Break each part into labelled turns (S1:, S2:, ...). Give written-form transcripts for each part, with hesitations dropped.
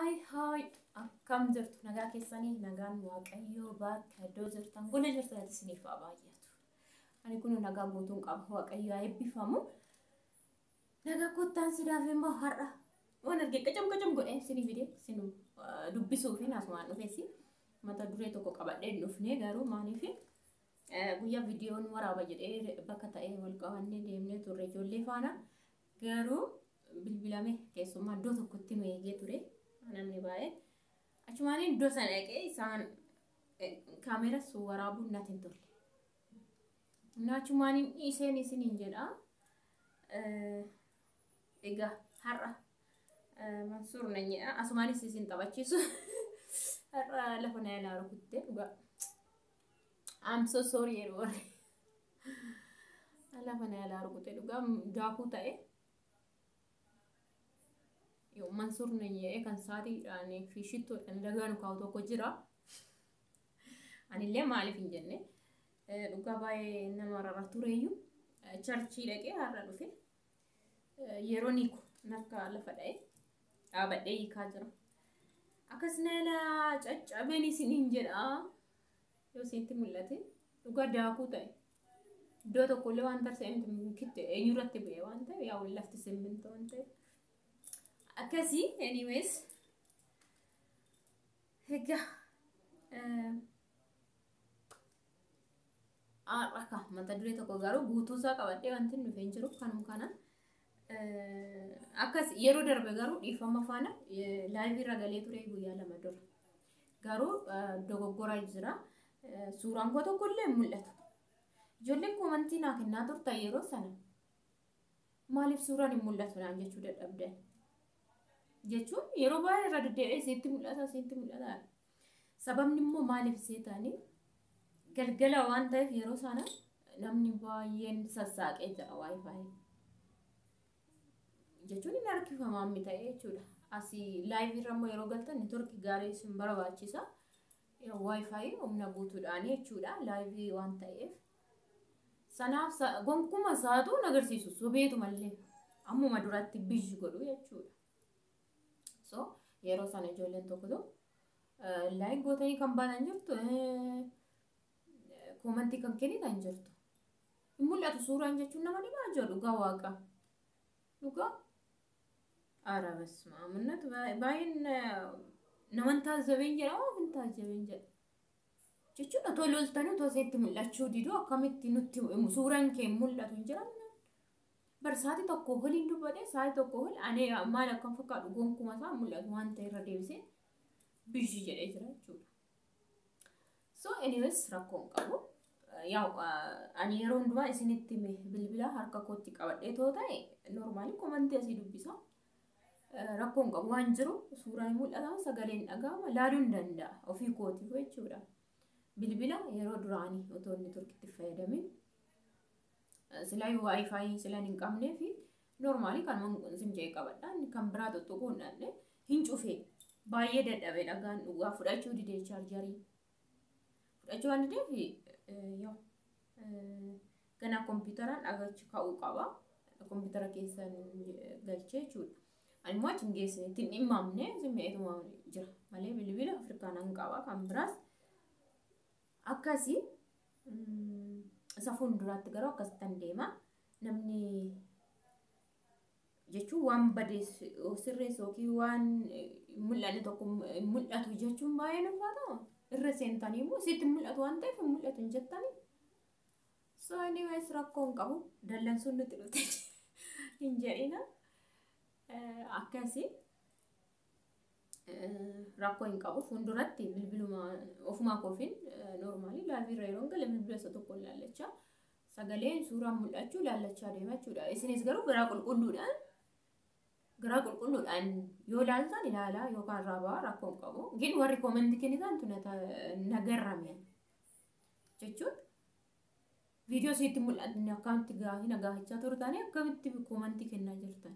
S1: Haay haay, akkam jirtu? Nagaa keessanii? Nagaan Waaqayyoo bakka iddoo jirtan gola jirtanitti isiniif haa baay'atu. Ani kun nagaa guutuun qaba. Waaqayyo haa eebbifamu. Nagaa kottaan sidaaf immoo har'a waan arge qacam qacam godhee isinii fide, isin dubbisuu fi asumaan dhufeesi mata duree tokko qabadhee hin dhufne. Garuu maaliif guyyaa viidiyoon waraaba jedhee bakka ta'ee wal qabannee deemnee turre ijoollee faana, garuu bilbilame keessumaa iddoo tokkotti nu eegee ture namni baay'ee. Achumaan iddoo sana dhaqee isaan kaameeras waraabuun natti hin tolle. Achumaan dhiiseen isiniin jedha. Egaa har'a Mansuur nan jedha. Asumaanis isin taphachiisu. Har'a lafa na yaalaa rukuttee dhugaa. I'm so sorry, yeroo warri. Lafa na yaalaa rukuttee dhugaa daakuu ta'e. Mansuur nan jedhee kan saatiidhaan fi shittoodhaan dagaa nu kaa'u tokko jira. Anillee maaliif hin jenne, dhugaa baay'ee nama rara tureyyuu church dhaqee har'a dhufe. Yeroo niiku narka lafa dha'e dhaabadhee hiikaa jira. Akkas na caccabeen isiniin jedha. Yoo isinitti mul'ate dhugaa daakuu ta'e. Iddoo tokkollee waan tarsa'e miti, eenyurratti bu'e waan ta'e, yaa lafti simmintoo waan ta'e. Akkasii, anyways. Egaa har'a mata duree tokko garuu guutuusaa qabadhee wanti dhufee hin jiru kanuma kana. Akkas yeroo darbe garuu dhiifama faana live irra galee ture guyyaa 2 dura. Garuu dogoggora jira. Suuraan koo tokkollee hin mul'atu. Ijoolleen comment naa kennaa turtan yeroo sana. Maaliif suuraan hin mul'atu naan jechuu dadhabdan? Jechuun yeroo baay'ee irra deddeebi'ee isinitti mul'ata, isinitti mul'ata. Sababni immoo maaliif seetanii, galgala waan ta'eef yeroo sana namni baay'een sassaaqee jira WiFi. Jechuun inni harkifamaa mi ta'e jechuudha. Asii live irra immoo yeroo galtan network gaarii isin barbaachisa. WiFi humna guutuudhaan jechuudha live waan ta'eef. Sanaaf gonkuma isaatu agarsiisu sobeetu mallee ammuma duratti bizhi godhu jechuudha. So yeroo sana ijoolleen tokko tokko like gootanii kan baatan jirtu, comment kan kennitan jirtu. Hin mul'atu suuraan jechuun nama dhibaa jiru, dhugaa waaqa. Dhugaa. Ara basma amunnatu baay'een naman taajjabeen jedha, of hin taajjabeen jedha. Jechuun otoo loltanii otoo isinitti mul'achuu diduu akkamitti nutti suuraan kee mul'atu hin jiran. Bar sa'aatii tokko oliin dubbadhe, sa'aatii tokko ol ani maal akkam fakkaatu gonkuma isaa mul'atu waan ta'e irra deebisee bizhi jedhee jira jechuudha. So anyways, rakkoo hin qabu. Yaa ani yeroo hundumaa isinitti bilbila harka kootti qabadhee too ta'e normal comment asii dubbisa. Rakkoo hin qabu, waan jiru suuraan mul'ata, sagaleen dhaga'ama, laaluu hin danda'a ofii kootiif jechuudha. Bilbila yeroo duraanii otoo inni turkitti fayyadamin silaa WiFi silaan hin qabnee fi normal kan simjee qabadha. Kan biraa tuttuquu hin dhabne, hin cufee baay'ee dadhabee dhagaan dhugaa fudhachuu didee, charger fudhachuu waan dideef yoo gana kompiitaraan dhagachi ka'uu qaba. Kompiitara keessan galchee jechuudha. Ani immoo achi hin geessine, ittiin dhimmamne, simmeetuma jira malee bilbila Afrikaanaan qaba kan biraas akkasii. Isa fuulduraatti garuu akkasittan deema. Namni jechuun waan badee sirreessu yookiin waan mul'anne tokko mul'atu jechuun baay'ee ulfaata. Irra seentanii immoo sitti mul'atu waan ta'eef hin mul'atu hin jettanii. So anyways, rakkoo hin qabu. Dallansuun nutti dhufte hin jedhina. Akkasii rakkoo hin qabu. Fuulduratti bilbiluma ofumaa koofiin normal live irra yeroo gale bilbila isa tokko ilaallachaa, sagaleen suuraan mul'achuu ilaallachaa deema jechuudha. Isinis garuu garaa qulqulluudhaan yoo ilaaltan ilaalaa yookaan irraa ba'aa, rakkoo hin qabu. Gin warri comment kennitantu na garrame jechuun viidiyoo isitti mul'atu akkamitti gaafii na gaafachaa turtanii, akkamitti comment kennaa jirtan.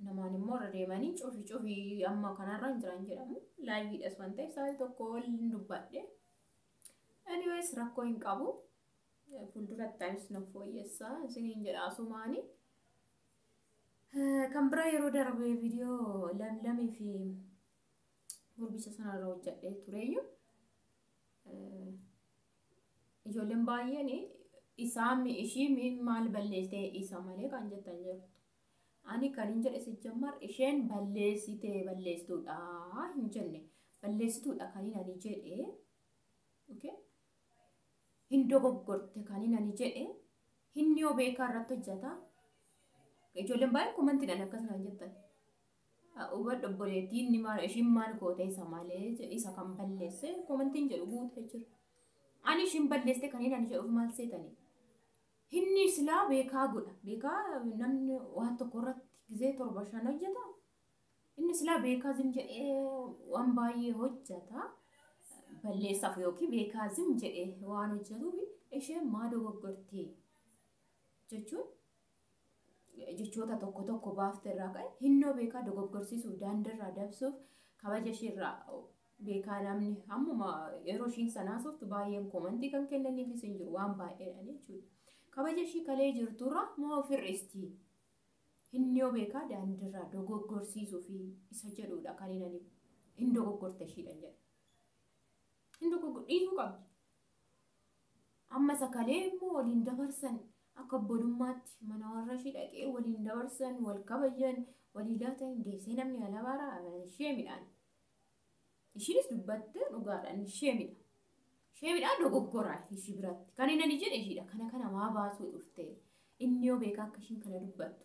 S1: Namaan immoo irra deemanii cufi cufi amma kanarra hin jiran jedhamu. Liveiidhas waan ta'eef sa'aatii tokko ol hin dubbadhe. Anyways, rakkoo hin qabu. Fuulduratti anis na fooyyessaa isiniin jedha asumaanii. Kan biraa yeroo darbe viidiyoo Lamlamii fi gurbicha sanarra hojjedhee tureyyuu ijoolleen baay'een isaa ishii maal balleessitee isa malee kan jettan jirtu. Ani kan hin jedhe sijjammar isheen balleessitee balleessituudha hin jenne, balleessituudha kan hin ani jedhe, okay? Hin dogoggorte kan hin ani jedhe, inni yoo beekaa irratti hojjeta. Ijoolleen baay'een commentiidhaan akkasuma jettan. Hubadhu obboleettii, inni maal ishiin maal goote isa malee isa kan balleesse commentiin jedhu guutee jira. Ani ishiin balleessite kan hin ani jedhuuf maal seetanii? Inni silaa beekaa godha. Beekaa namni waan tokko irratti gizee 7, 5 hojjeta. Inni silaa beekaa zim jedhee waan baay'ee hojjeta. Balleessaaf yookiin beekaa zim jedhee waan hojjetuuf isheen maa dogoggorte jechuun jechoota tokko tokko baafte irraa ka'e hinnoo beekaa dogoggorsiisuuf, daandiirraa dabsuuf, kabaja isheerraa beekaa namni ammuma yeroo ishiin sanaa sooftu baay'een commentii kan kennaniifis hin jiru waan baay'eedhaan jechuudha. Kabaja ishii kalee jirturra moo ofirristi? Inni yoo beekaa daandiirraa dogoggorsiisuu fi isa jedhudha kan inni hin dogoggorte ishiidhaan jedhe. Hin dogoggor dhiisuu qabdi. Amma isa kalee immoo waliin dabarsan akka obbolummaatti mana warra ishii dhaqee waliin dabarsan, wal kabajan, walii laatan, deebisee namni alabaaraa ishee midhaan. Ishiinis dubbattee dhugaadhaan ishee midha. Ishee midhaan dogoggoraa ishii biratti. Kan inni ani jedhe ishiidha. Kana kana maa baasuu dhufte? Inni yoo beekaa akka ishiin kana dubbattu.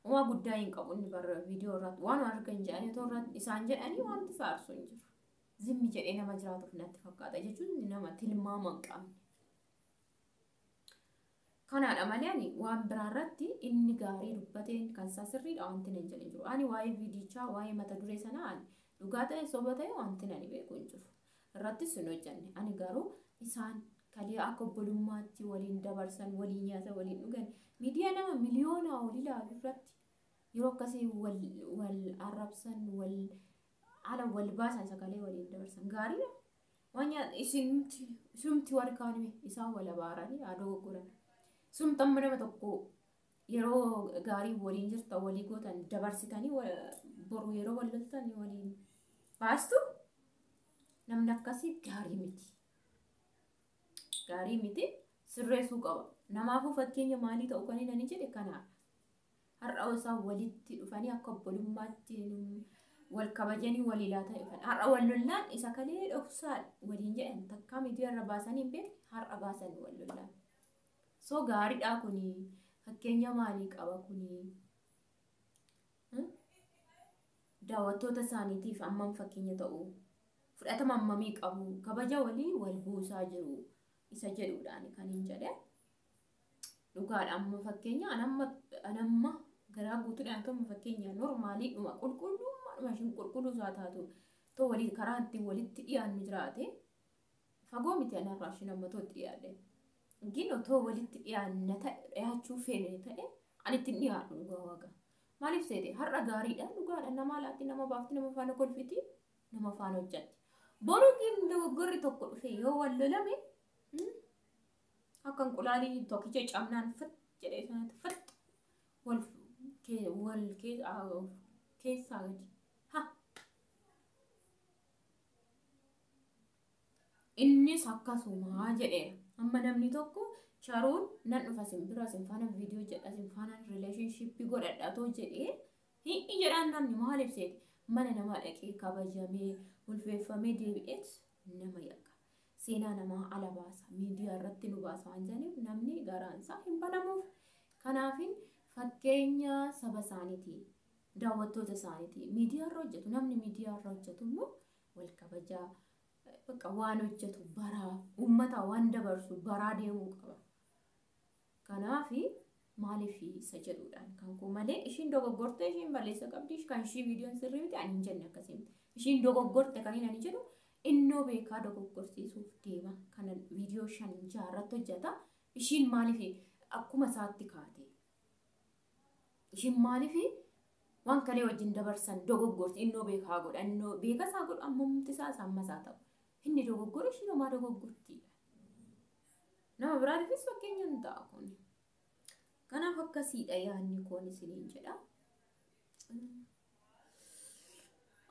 S1: Uumaa guddaa hin qabu inni bara viidiyoo irratti waan argan jedhanii otoo irratti isaan jedhanii wanti faarsu hin jiru. Zimmi jedhee nama jiraatuuf natti fakkaata jechuun nama tilmaama hin qabne. Kanaadha malee ani waan biraa irratti inni gaarii dubbateen kan isaa sirriidha wanti nan jedhe jiru. Ani waa'ee viidiyichaa, waa'ee mata duree sanaa ani dhugaa ta'e soba ta'e wanti nani beeku hin jiru. Irrattis hin hojjenne. Ani garuu isaan kalee akka obbolummaatti waliin dabarsan, waliin nyaatan, waliin dhugan, miidiyaa nama miliyoonaa ol ilaalu irratti yeroo akkasii wal wal arrabsan, wal ala wal baasan, sagalee waliin dabarsan gaariidha. Waan isinumti warri kaanime isaan wal abaaranii haa dogoggoran. Sumta amma nama tokko yeroo gaarii waliin jirtan walii gootan dabarsitanii boru yeroo wal loltan waliin baastu, namni akkasii gaarii miti. Gaarii miti, sirreessuu qaba. Namaafuu fakkeenya maalii ta'u kan inni jedhe kanaadha. Har'a isaan walitti dhufanii akka obbolummaatti wal kabajanii walii laatan dhufan. Har'a wal lollaan isa kalee dhoksaa waliin jedhan takkaa miidiyaa irra baasanii hin beekne har'a baasanii wal lollaan. So gaariidha kuni, fakkeenya maalii qaba kuni? Daawwattoota isaaniitiif hammam fakkeenya ta'u? Fudhatama hammamii qabu? Kabaja walii wal buusaa jiru isa jedhuudhaan kan hin jedhe. Dhugaadha, amma fakkeenya anamma garaa guutuudhaan kan fakkeenya normaliidhuma qulqullummaadhuma ishiin qulqulluu isaa taatu too walii karaa ittiin walitti dhiyaannu jiraate, fagoo miti anarraa ishiin amma tootti dhiyaadhe. Gin otoo walitti dhiyaanna ta'e, dhiyaachuu feene ta'e, ani ittiin dhiyaadhu dhugaa waaqa. Maaliif seete, har'a gaariidha, dhugaadha, nama alaatti nama baafti, nama faana kolfiti, nama faana hojjatti. Boru gin dogoggorri tokko dhufe yoo wal lolame akka inqulaalii tokkicha cabnaan fat jedhee sanatti fat wal wal keessaa gadi. Ha! Innis akkasuma jedheera. Amma namni tokko charuun nan dhufa sin bira, sin faana viidiyoo jedha, sin faana relationshipii godhadha too jedhee hin jedhaan, namni maaliif seete, mana namaa dhaqee kabajamee ulfeeffamee deebi'eet nama yakka. Seenaa namaa ala baasa, miidiyaa irratti nu baasa waan jedhaniif namni garaan isaa hin banamuuf. Kanaafin fakkeenya saba isaaniiti, daawwattoota isaaniiti. Miidiyaa irra hojjetu, namni miidiyaa irra hojjetu immoo wal kabajaa, bakka waan hojjetu baraa, uummata waan dabarsu baraa deemuu qaba. Kanaafi maaliif isa jedhuudhaan kan koo malee ishiin dogoggorte, ishiin balleessa qabdi, kan ishii viidiyoon sirrii miti ani hin jenne akkasii miti. Ishiin dogoggorte kan inni ani jedhu innoo beekaa dogoggorsiisuuf deema. Kana viidiyoo 5, 6 irratti hojjeta. Ishiin maaliif akkuma isaatti kaate? Ishiin maaliif waan kalee wajjin dabarsan dogoggorti? Innoo beekaa godha, innoo beeka isaa godhu, ammamti isaa amma isaa ta'u. Inni dogoggora, ishiin homaa dogoggortiidha. Nama biraatiifis fakkeenya hin ta'a kun. Kanaaf akkasiidha yaadni koon isiniin jedha.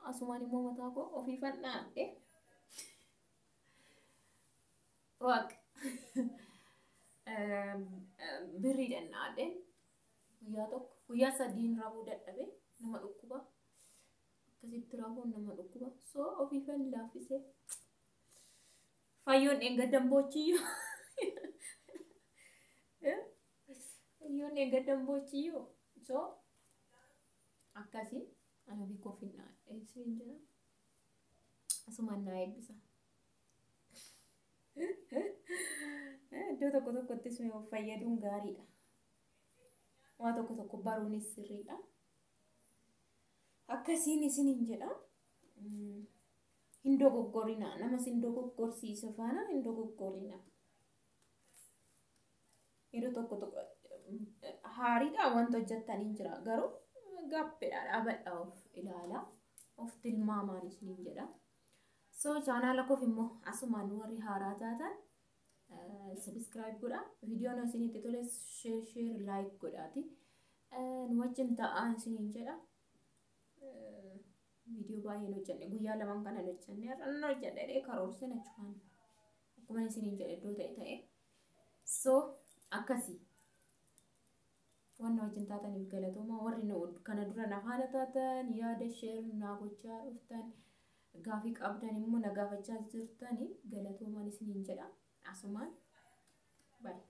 S1: Asumaan immoo mataa koo ofiifan dhaadhe. Waaqa. Birriidhaan dhaadhe. Guyyaa tokko guyyaa sadiin rafuu dadhabe, nama dhukkuba. Akkasitti rafuun nama dhukkuba. So ofiifan laaffisee. Fayyoon dheengaddan boochiyyuu. Fayyoon dheengaddan boochiyyuu. So akkasii ana ofii koo finnaadhe isiniin jedha. Asumaan naa eebbisa. Iddoo tokko tokkottis fayyaduun gaariidha. Waa tokko tokko baruunis sirriidha. Akkasiin isiniin jedha. Hin dogoggorina. Namas hin dogoggorsiisa faana hin dogoggorina. Yeroo tokko tokko haariidha wanta hojjettan hin jira. Garuu gaappeedha dhaabadha, of ilaala. Of tilmaamaan isiniin jedha. So chaanaala koof immoo asumaan warri haaraa taatan subscribe godha. Viidiyoon isinitti tole share, share, like godhaati. Nu wajjin ta'aa isiniin jedha. Viidiyoo baay'een hojjenne, guyyaa lamaan kana hojjenne, har'a nan hojjedha jedhee karoorsen achumaan akkuma isiniin jedhe iddoo ta'e ta'e. So akkasii. Wanna wajjin taataniif galatooma. Warri kana dura na faana taatan, yaada share naa gochaa dhuftan, gaafii qabdan immoo na gaafachaa jirtani, galatoomaan isiniin jedha. Asumaan baay'ee.